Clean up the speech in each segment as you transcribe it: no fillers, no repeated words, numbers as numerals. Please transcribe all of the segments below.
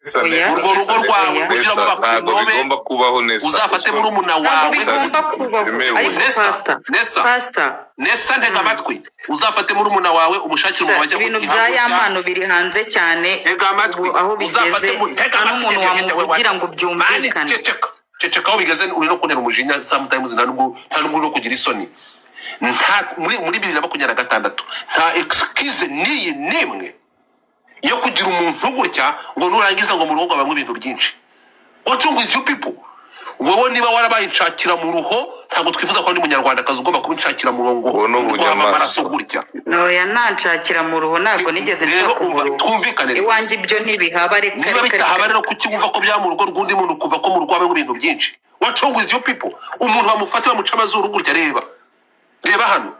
Nesa, Oya. Nesa, Urwo rugo Nesa, rwawe Oya. ugiramo Nesa, ntabwo bakunobe, bigomba kubaho, Nesa. Uzafate murumuna Ntabwo wawe. bigomba kubaho. Bitemewe. Ariko Nesa, pasita, Nesa, pasita. Nesa, ntega amatwi. Uzafate murumuna wawe, umushakire Sha, umuntu bajya ibintu mu bya gihango ya cya mpano biri hanze cyane. Tega amatwi. Ubu aho Uzafate bigeze, mu tega nta amatwi. n'umuntu Tega, tega, wamuvugira ngo mani. byumvikane. Ceceka, ceceka. Aho bigeze uri no kuntera umujinya sometimes. Nta nubwo uri no kugira isoni. Nta muri 2026 nta excuse n'iyi n'imwe yo kugira umuntu gutya, ngo nurangiza ngo mu rugo habamo ibintu byinshi. What's wrong with you people? Wowe niba warabaye inshakira mu ruho, ntabwo twifuza ko undi Munyarwandakazi ugomba kuba inshakira mu ruho Ubu ni ngo rugo hava ubunyamaswa. amaraso gutya. Noya, ntanshakira mu ruho, ntabwo nigeze Rero nshaka umva, umuruho. Twumvikane rero. Iwanjye ibyo ntibihaba, reka. Niba Reka, bitahaba reka. rero, kuki wumva ko byaba mu rugo rw'undi muntu, kuva ko mu rugo habamo ibintu byinshi? What's wrong with you people? Umuntu bamufate bamuca amazuru gutya? Reba, reba hano,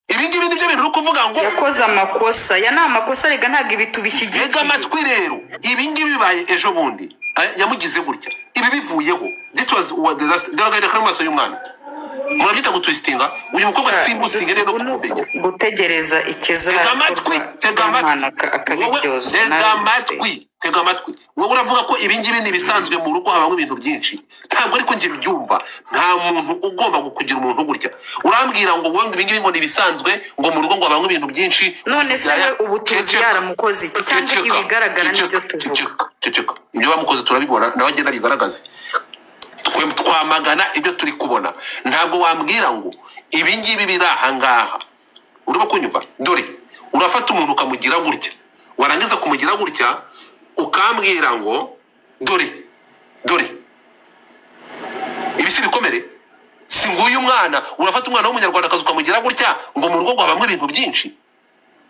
ibi ngibi nibyo bintu uri kuvuga ngo Yakoze amakosa, ya ni amakosa rega, ntabwo ibi Tega tubishyigikiye. amatwi rero. Ibi ngibi bibaye ejo bundi. Yamugize gutya, ibi bivuyeho. This was what the last garagaye kuri maso y'umwana. Murabyita gutwistinga uyu mukobwa. Simbusinge rero Ubu ni kumumenya. gutegereza Tega amatwi, ikizakorwa, tega amatwi. Yampano Wowe akabiryozwa. tega Nawe amatwi, tega amatwi. Wowe uravuga ko ibi ngibi ni ibisanzwe, mu rugo habamo ibintu byinshi. Ntabwo ariko njye mbyumva. Nta muntu ugomba kugira umuntu gutya. Urambwira ngo wowe ngo ibi ngibi ngo ni ibisanzwe, ngo mu rugo ngo habamo ibintu byinshi. None se we ubu tuzi Ceceka. yaramukoze iki? Cyangwa Ceceka, ibigaragara nibyo ceceka, tuvuga? Ceceka, ceceka. Ibyo bamukoze turabibona, nawe agenda abigaragaze. Twe twamagana ibyo turi kubona. Ntabwo wambwira ngo ibi ngibi biri aha ngaha. Urimo kunyumva? Dore urafata umuntu ukamugira gutya, warangiza kumugira gutya ukambwira ngo dore, dore ibi si ibikomere? Si nguyu mwana? Urafata umwana w'Umunyarwandakazi ukamugira gutya, ngo mu rugo rwabamo ibintu byinshi.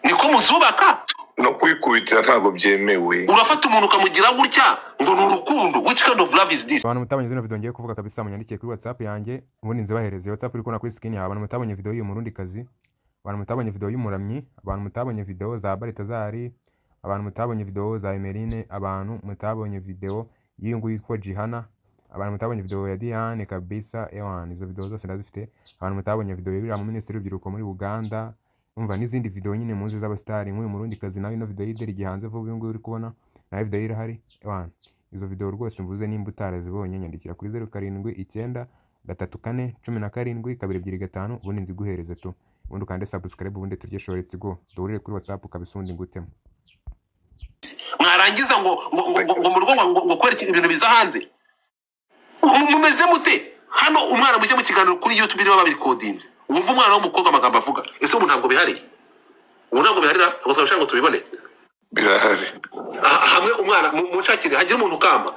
Niko muzubaka? No kwikubitira ntabwo byemewe. Urafata umuntu ukamugira gutya ngo ni urukundo. Which kind of love is this? Abantu mutabonye zino video ngiye kuvuga kabisa, munyandikiye kuri WhatsApp yanjye, ubundi nzibahereze. WhatsApp uri kubona kuri screen yawe. Abantu mutabonye video y'uyu Murundikazi, abantu mutabonye video y'umuramyi, abantu mutabonye video za Baritazari, abantu mutabonye video za Emeline, abantu mutabonye video y'uyu nguyu yitwa Jihana, abantu mutabonye video ya Diane kabisa, ewan, izo video zose ndazifite. Abantu mutabonye video y'uriya mu minisitiri w'urubyiruko muri Uganda, umva, n'izindi video nyine muzi z'abasitari nk'uyu Murundikazi nawe, ino video y'ideri igiye vuba, uyu nguyu uri kubona nawe video ye irahari. Ewan, izo video rwose mvuze, nimba utarazibonye, nyandikira kuri 0793417225, ubundi nziguhereze tu. Ubundi ukande subscribe, ubundi turye show. Let's go, duhurire kuri WhatsApp kabisa, ubundi ngutemo. Mwarangiza ngo mu rugo ngo kubera ibintu biza hanze. Mumeze mute hano? Umwana mujye mu kiganiro kuri YouTube niba babikodinze, wumva umwana w'umukobwa amagambo avuga. Ese ubu ntabwo bihari? Ubu ntabwo bihari ra? Ntabwo twabishaka ngo tubibone? Birahari. Hamwe umwana munshakire hagire umuntu ukamba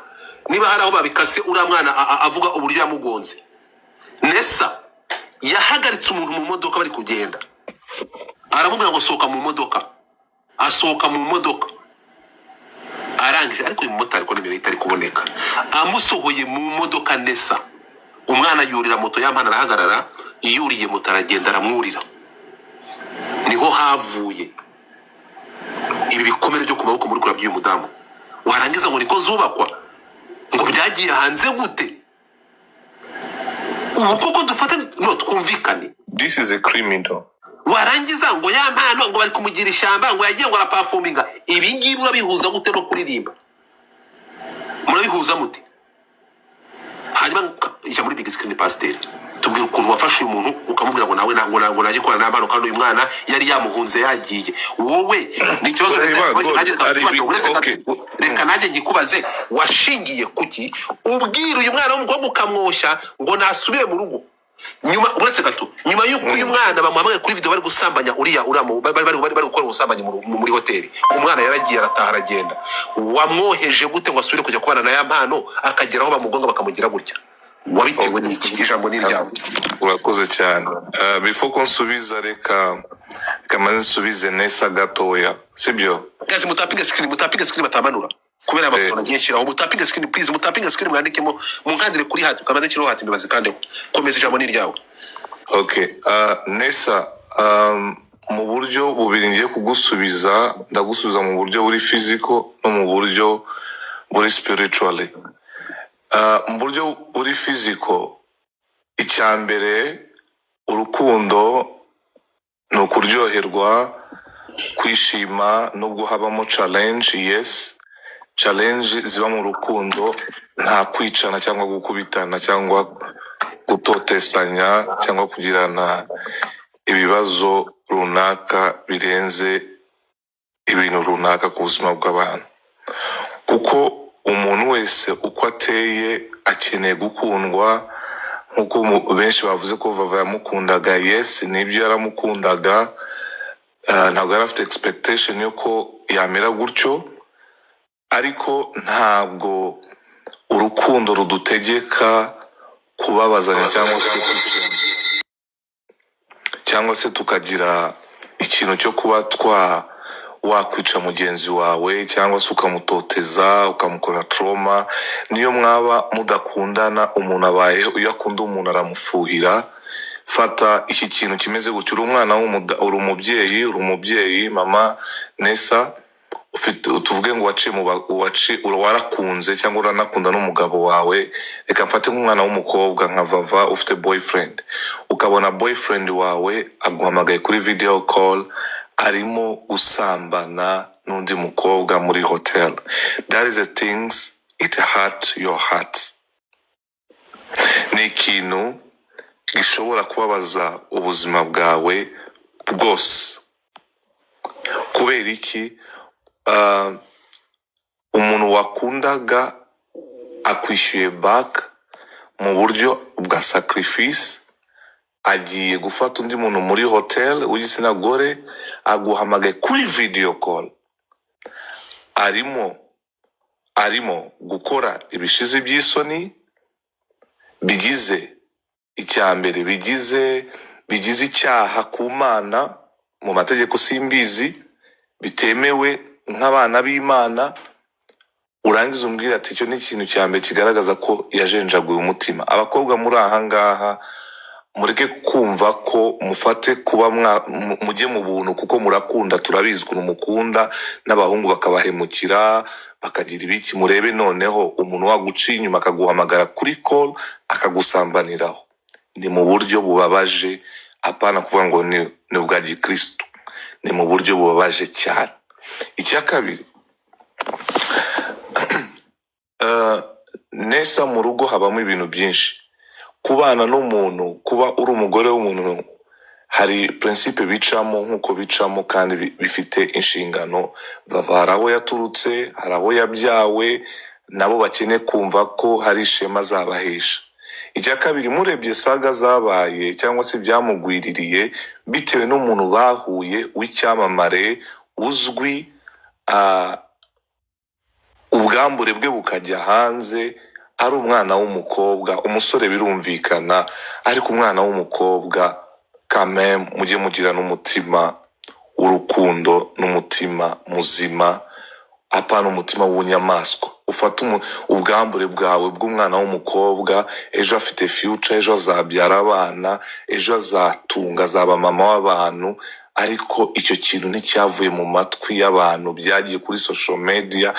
niba hari aho babikase, uriya mwana avuga uburyo yamugonze. Nesa yahagaritse umuntu mu modoka bari kugenda, aramubwira ngo sohoka mu modoka. Asohoka mu modoka, arangije, ariko uyu mumotari ko nimero ye itari kuboneka, amusohoye mu modoka Nesa, umwana yurira moto, Yampano arahagarara, yuriye moto aragenda aramwurira. Niho havuye ibi bikomere byo ku maboko muri kureba by'uyu mudamu. Warangiza ngo niko zubakwa? Ngo byagiye hanze gute? Ubu koko dufate no twumvikane. This is a criminal. Warangiza ngo Yampano ngo bari kumugira ishyamba, ngo yagiye ngo araperforminga. Ibi ngibi urabihuza gute no kuririmba? Murabihuza mute? Hanyuma jya muri big screen. Pasiteri, tubwira ukuntu wafashe uyu muntu ukamubwira ngo nawe ngo najye korana n'Ampano, kandi uyu mwana yari yamuhunze yagiye. Wowe ni ikibazo. Reba, God, nanjye reka ari nkubaze, uretse reka nanjye nkikubaze: washingiye kuki ubwira uyu mwana w'umukobwa ukamwoshya ngo nasubire mu rugo, nyuma, uretse gato, nyuma y'uko uyu mwana bamuhamagaye kuri video bari gusambanya uriya bari gukora ubusambanyi muri hoteli? Umwana yaragiye, arataha, aragenda. Wamwoheje gute ngo asubire kujya kubana na Yampano, akagera aho bamugonga bakamugira gutya? Wabitewe n'iki? Ijambo ni iryawe. Urakoze cyane. Before ko nsubiza, reka maze nsubize Nesa gatoya, sibyo? Guys, mutapinge screen, mutapinge screen, batamanura kubera amafoto nagiye nshyiraho. Mutapinge screen please, mutapinge screen, mwandikemo, munkandire kuri heart, kamaze nshyiraho heart, imbabazi kandeho. Komeza, ijambo ni iryawe. Okay, Nesa, mu buryo bubiri ngiye kugusubiza. Ndagusubiza mu buryo buri physical no mu buryo buri spiritually. Mu buryo buri physical, icya mbere, urukundo ni ukuryoherwa, kwishima, nubwo habamo challenge. Yes, Challenge ziba mu rukundo, nta kwicana cyangwa gukubitana cyangwa gutotesanya cyangwa kugirana ibibazo runaka birenze ibintu runaka ku buzima bw'abantu, kuko umuntu wese uko ateye akeneye gukundwa. Nk'uko benshi bavuze ko Vava yamukundaga, yes, nibyo, yaramukundaga. Ntabwo yari afite expectation y'uko yamera gutyo, ariko ntabwo urukundo rudutegeka kubabazanya cyangwa se kwicana cyangwa se tukagira ikintu cyo kuba wakwica mugenzi wawe cyangwa se ukamutoteza, ukamukora trauma. Niyo mwaba mudakundana, umuntu abayeho, iyo akunda umuntu aramufuhira. Fata iki kintu kimeze gutya: uri umwana uri umubyeyi, mama Nesa, ufite, tuvuge ngo waciye mu warakunze cyangwa uranakunda n'umugabo wawe. Reka mfate nk'umwana w'umukobwa nka Vava ufite boyfriend, ukabona boyfriend wawe aguhamagaye kuri video call, arimo gusambana n'undi mukobwa muri hotel. That is the things, it hurt your heart. Ni ikintu gishobora kubabaza ubuzima bwawe bwose. Kubera iki? Umuntu wakundaga akwishyuye back mu buryo bwa sacrifice, agiye gufata undi muntu muri hotel w'igitsina gore, aguhamagaye kuri video call, arimo gukora ibishizi by'isoni bigize icya mbere, bigize icyaha ku Mana, mu mategeko simbizi, bitemewe nk'abana b'Imana. Urangiza umbwira ati icyo ni ikintu cya mbere kigaragaza ko yajenjaguye umutima. Abakobwa muri aha ngaha, mureke kumva ko mufate kuba mujye mu buntu, kuko murakunda, turabizi ukuntu mukunda, n'abahungu bakabahemukira, bakagira ibiki. Murebe noneho umuntu waguciye inyuma, akaguhamagara kuri call, akagusambaniraho, ni mu buryo bubabaje. Apana kuvuga ngo ni ubwa gikristo, ni mu buryo bubabaje cyane. Icya kabiri, Nesa, mu rugo habamo ibintu byinshi. Kubana n'umuntu, kuba uri umugore w'umuntu, hari principe bicamo nk'uko bicamo, kandi bifite inshingano. Vava hari aho yaturutse, hari aho yabyawe, nabo bakeneye kumva ko hari ishema azabahesha. Icya kabiri, murebye saga zabaye cyangwa se ibyamugwiririye bitewe n'umuntu bahuye w'icyamamare uzwi, ubwambure bwe bukajya hanze, ari umwana w'umukobwa. Umusore birumvikana, ariko umwana w'umukobwa kameme, mujye mugira n'umutima w'urukundo n'umutima muzima, apana umutima w'ubunyamaswa. Ufate ubwambure bwawe bw'umwana w'umukobwa, ejo afite future, ejo azabyara abana, ejo azatunga, azaba mama w'abantu. Ariko icyo kintu nticyavuye mu matwi y'abantu, byagiye kuri social media.